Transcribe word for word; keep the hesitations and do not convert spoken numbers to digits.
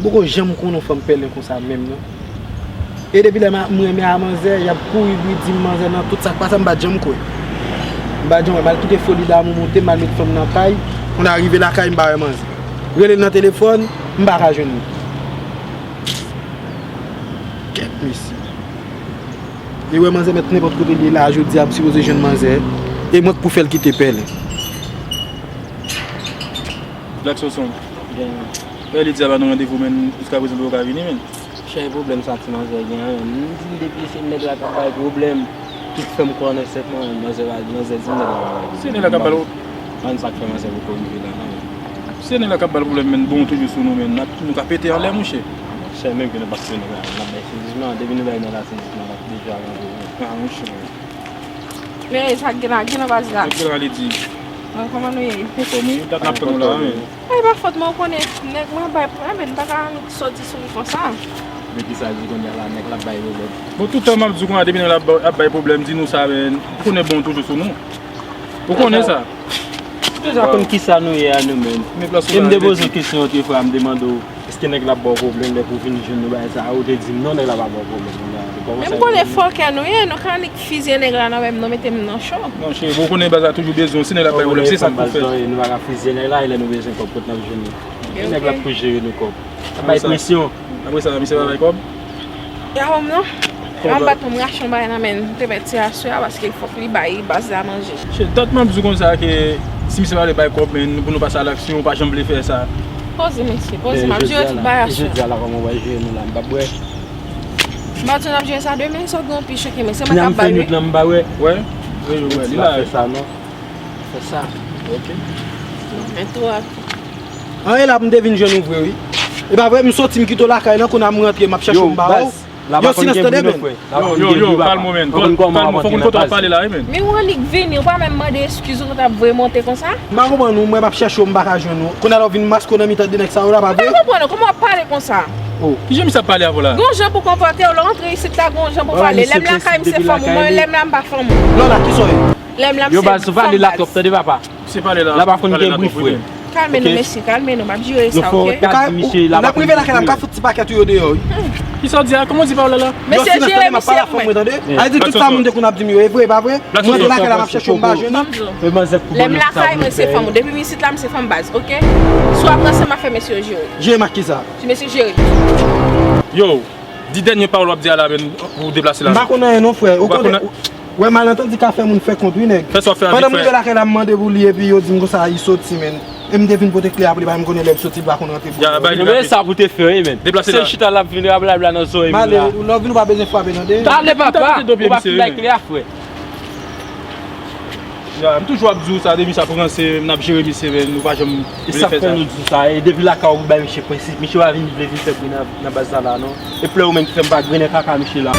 Poko janm konn yon fanm pèlen konsa menm non. E depi lè m renmen a manzè, y ap kouri bri di m manzè nan tout sa k pase, m pa t janm kwè. M pa t janm kwè, m al kite foli damou moute, m al met fanm nan kay, kounye a rive lakay, m pa wè manzè. Rele l nan telefòn, m pa ka jwenn li. Kèt mesye. E wè manzè mèt nenpòt kote l ye la, jodi a m sipoze jwenn manzè. E mwen k pou fè l kite pèlen. Black Soson. Gen. Lè li di a ba nou randevou, men jiska prezan nou poko ka vini, men. Chè, pwoblèm sa ti manzè gen an, men. M di l depi se nèg la k ap bay pwoblèm, tout fè m kwè nan sèt mwen, manzè, manzè di m nèg la pa bay pwoblèm. Se nèg la k ap ba l. Ban n sa k fè manzè poko rive la, non, men. Se nèg la k ap ba l pwoblèm, men bon toujou sou nou, men n ap, nou ka pete anlè, monchè. Chè, menm ke nou pa sou nèg la, n ap bay sezisman, depi nou bay nèg la sezisman, l ap deja rantre. Ah, monchè. Men sa k gen la, gen nan baz la. Sa k gen la, li di. Bon, kòman nou ye? Anfòm, wi. Dat n ap tann ou la, men. Ay, pa fòt mwen, ou konnen, nèg mwen bay pwoblèm, men m pa ka annik soti sou li konsa. Men ki sa l di kounye a la, nèg la ap bay pwoblèm. Bon, tout tan m ap di w konsa, depi nèg la ap ba-, ap bay pwoblèm, di nou sa, men, ou konnen bon toujou sou nou. Ou konnen sa. Ou deja konn ki sa nou ye a nou menm. E m te poze w kesyon otrefwa, m te mande w, èske nèg la ap ba w pwoblèm lè pou vin jwenn nou bagay sa a, ou te di m non, nèg la pa ba w pwoblèm. Men m konnen fòkè nou ye, nou ka annik fizye nèg la nan men m, nou mete m nan cho. Non, cheri, bon, ou konnen baz la toujou bezwen w, si nèg la ap bay pwoblèm, se sa k pou fèt. Nou pa ka fizye nèg la, e lè nou bezwen kòb, kot n ap jwenn li? E nèg la ap pou jere nou kòb. Ap bay presyon. Apre sa, misye pa bay kòb? Ya, wè m non. An bat m rache yon bagay nan men l. M te mèt ti aswè a paske fòk li bay baz la manje. Chè, dat m ap di w konsa ke si misye pa vle bay kòb, men pou nou pase a laksyon, ou pa janm vle fè sa. Poze mesye, poze, m ap jere tout bagay aswè a. Jodi a la, kòman w pral jere nou la, m p ap bwè. M pa di w n ap jere sa demen, sa w gen yon pi choke, men se mwen k ap bay, wi. Nan m fè nwit lan, m pa bwè. Wè, wè, wè, li la. Fè sa non. Fè sa. Ok. Men twòp. An e la pou m te vin jwenn ou vre wi. E pa vre, m soti m kite w lakay lan, kounye a m rantre, m ap chèche w m pa wè w. Yo, silans tande men. Yo, yo, kalme w men. Kalme w, fòk nou kontre ap pale la wi men. Men ou annik vini, ou pa menm mande eskiz, ou kontre ap voye monte konsa. M pa konprann ou, mwen m ap chèche w, m pa ka jwenn ou. Kounye a la w vin maske w nan mitan de nèg sa yo la, pa vre? M pa konprann ou, kòman w ap pale konsa? Oh. Kijan misye ap pale avè w la? Gon jan pou konpòte w, lè w rantre isit la, gon jan pou pale. Lè m lakay, m se fanm ou, mwen lè m la, m pa fanm ou. Lò la, kisa w ye? Lè m la, m se fanm baz. Yo baz, ou pale la twòp, tande papa. Misye pale la. La pa konn gen bri frè. Kalme nou mesye, kalme nou, m ap jere sa, ok? N ap rive lakay la, m ka fout ti pakèt ou yo deyò wi. Kisa w di a? Kòman w di pawòl la la? Mesye, jere misye pou mwen. Al di tout sa moun te konn ap di m yo, e vre, e pa vre? Mwen te lakay la, m ap chèche w, m pa jwenn li. Lè m lakay, mwen se fanm ou. Depi m isit la, m se fanm baz, ok? Si w ap ranse, m ap fè mesye yo jere. Jere m ak kisa? Ti mesye jere. Yo, di dènye pawòl w ap di a la, men, pou w deplase la. M pa konn anyen non, frè. Ou konnen, wè, malantandi ka fè moun fè kont, wi, nèg. Fè sa w fè a vit fè. Pandan m rive lakay la, m mande pou li, epi yo di m konsa, li soti, men. E m te vin pote kle a pou li, paske m konnen lè l soti, li pa konn rantre pou li. Men sa pou te fè, wi, men. Deplase la. Se chita l ap vin rablabla nan zòrèy m la. M ale, lè w vin, ou pa bezwen frape, tande. Talè, papa, ou pa fin bay kle a, frè. Ya, m toujou ap di w sa, depi sa pou ranse, n ap jere misye, men nou pa janm vle fè sa. E sa k fè nou di w sa, e depi lakay ou bay misye prensip, misye pa vin vle vin fè bri nan, nan baz la la, non. E plè ou menm ki fè m pa grennen kaka misye la.